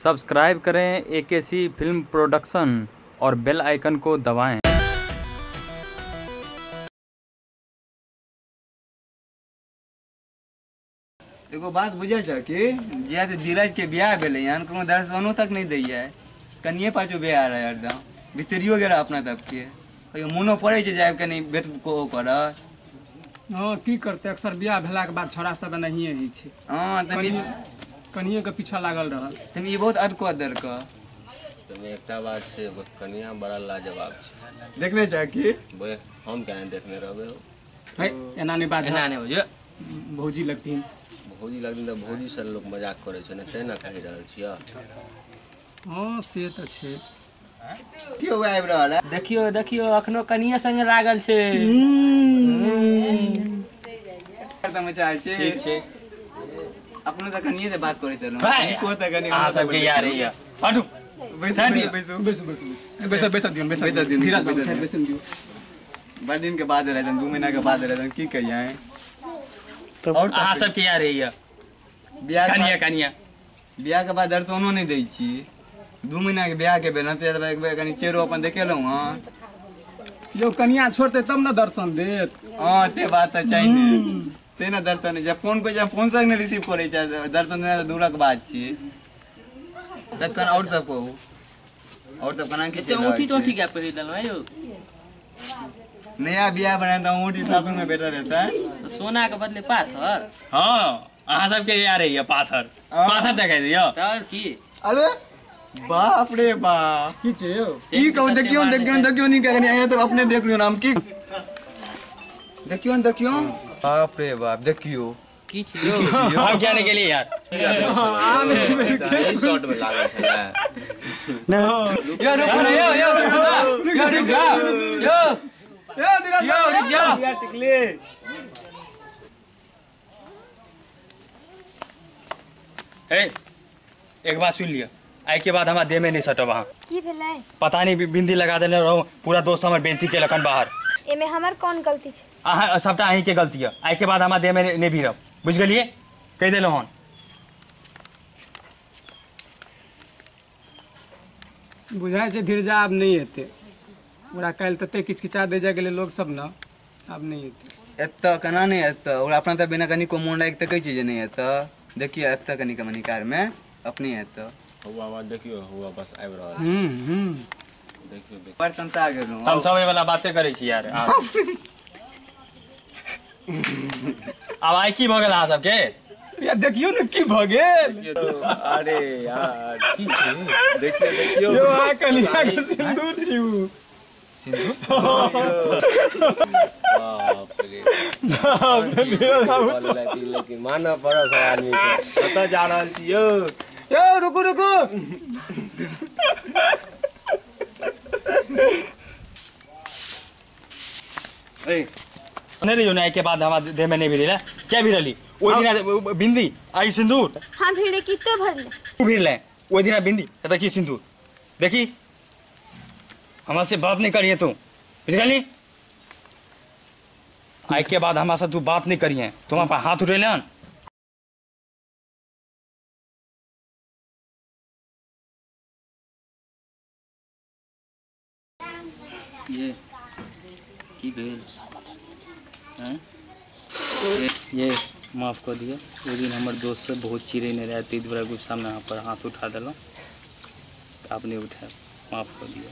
Subscribe करें AKC film production और बेल icon को दबाएं। एगो बात बुझल छ कि जिया धीरज के बियाह भेलै हन, कोनो दर्शनो तक नहीं दैया, कनिए पाछू बियाह रहे हरदम बिसरियो गेल अपना तब के, कहियो मोनो पड़ै छै जायब कनि भेट को कर। हाँ की करते, अक्सर बियाह भेला के बाद छोरा सब एनाहिए होइ छै। हाँ त कनिए के पीछा लागल रहल त ई बहुत अटको दरक। त एकटा बात छै, ओकर कनिया बड़ा लाजवाब छै। देखने छ कि बे हम केना देखने रहबै हो। है एना नहीं बात, एना नहीं हो जे भौजी लगथिन। भौजी लगथिन त भौजी से लोग मजाक करै छै ने, तेना कहि रहल छियै। हाँ से त छै। क्यों आबि रहल है? देखियो देखियो अखनो कनिया संगे लागल छै। समाचार छै ठीक छै। अपनो त कनिए से बात करैत रहलहुँ, को त कनि अहाँ सबके यार है। हटू बैसू बैसू बैसू बैसू बैसू बैसू दियौ बैसू दियौ धीरज बाबू बैसू दियौ। बड़ दिन के बाद रहै, 2 महीना के बाद रहै, की कहियै। और अहाँ सबके यार है बियाह कनिया कनिया बियाह के बाद दर्शनो नहीं दै छी। 2 महीना के बियाह के भेल त एक बेर कनि चेहरो अपन देखेलहुँ। हाँ यो कनिया छोड़ते तब न दर्शन देत। हाँ ते बात त चाही ने, ते ना दर्शन जब फोन को जब फोन से नहीं रिसीव करै छै, दर्शन देना त दूरक बात छी। तखन और सब कहू, और सब केना की चलि रहल औंठी तोंठी के पहिर देलहुँ यौ? नया बियाह बना त औंठी सासुर में बैठा रहता है। तो सोना के बदले पाथर। हाँ अहाँ सबके यार है पाथर पाथर देखाइ दियौ त की। अरे बाप रे बाप की छै यौ, की कहू। देखियो देखियो देखियो नहीं कखनी आया तो अपने देख लियो नाम की। देखियो देखियो बाप रे बाप देखियो की छै यौ। हम क्या नहीं गेलियै यार, ई शॉट में लागल छलै। यो रुक ना यो यो रुक ना यो रुक जा यो यो धीरज यो रुक जा यार टिकले। ए एक बात सुन लिया, आई के बाद हमारा देह में नहीं सटब। अहाँ की भेलै पता नहीं, बिंदी लगा देने रहूं, पूरा दोस्त हमर बेइज्जती केलकन बाहर। एमे हमर कोन गलती छै? अहाँ सबटा अहीं के गलती है। आई के बाद हमारा देह में नहीं भिड़ब, बुझ गेलियै? कहि देलहुँ हन। बुझाइ छै धीरजा आब नहीं एतै, ओकरा काल्हि तते किचकिचा दे जाय गेलै लोग सब न, आब नहीं एतै। एतऽ केना नहीं एतऽ? ओकरा अपना तऽ बिना कनिको मोन लागि तकै छै जे नहीं एतऽ। देखियौ एतऽ कनिक मनिकार में अपने एतऽ। हुआ बात देखियो, हुआ बस आबि रहल। देखियो देखियो बड़ तमसा गेलहुँ। हम सब एहि वाला बाते करै छी यार। आब आइ की भऽ गेल अहाँ सबके? यार देखियो ने की भऽ गेल। अरे यार की छै? देखियो देखियो यो आ कनिया के सिंदूर छी उ। सिंदूर बाप रे बाप रे, लेकिन मानऽ पड़ल सब आदमी के। कतऽ जा रहल छी यौ? यो रुकू रुकू। ए नहीं रहियो ना, आई के बाद हमारा देह में नहीं भिड़ेला। क्या भिड़ली ओइ दिना बिंदी आई सिंदूर? हम भिड़ले की तो भरले। तू भिड़ले ओइ दिना बिंदी त देखी सिंदूर। देखी हमरा से बात नहीं करिए तू, बुझ गेली? आई के बाद हमरा से तू बात नहीं करिए, तुम अपन हाथ उठेले हन। ये की भेल? ये माफ कर दियौ, ओहि दिन हमर दोस्त सब बहुत चिड़ैने रहै, ताहि दुआरे गुस्सामे अहाँ पर हाथ उठा देलहुँ। आब नहि उठायब, माफ कर दियौ।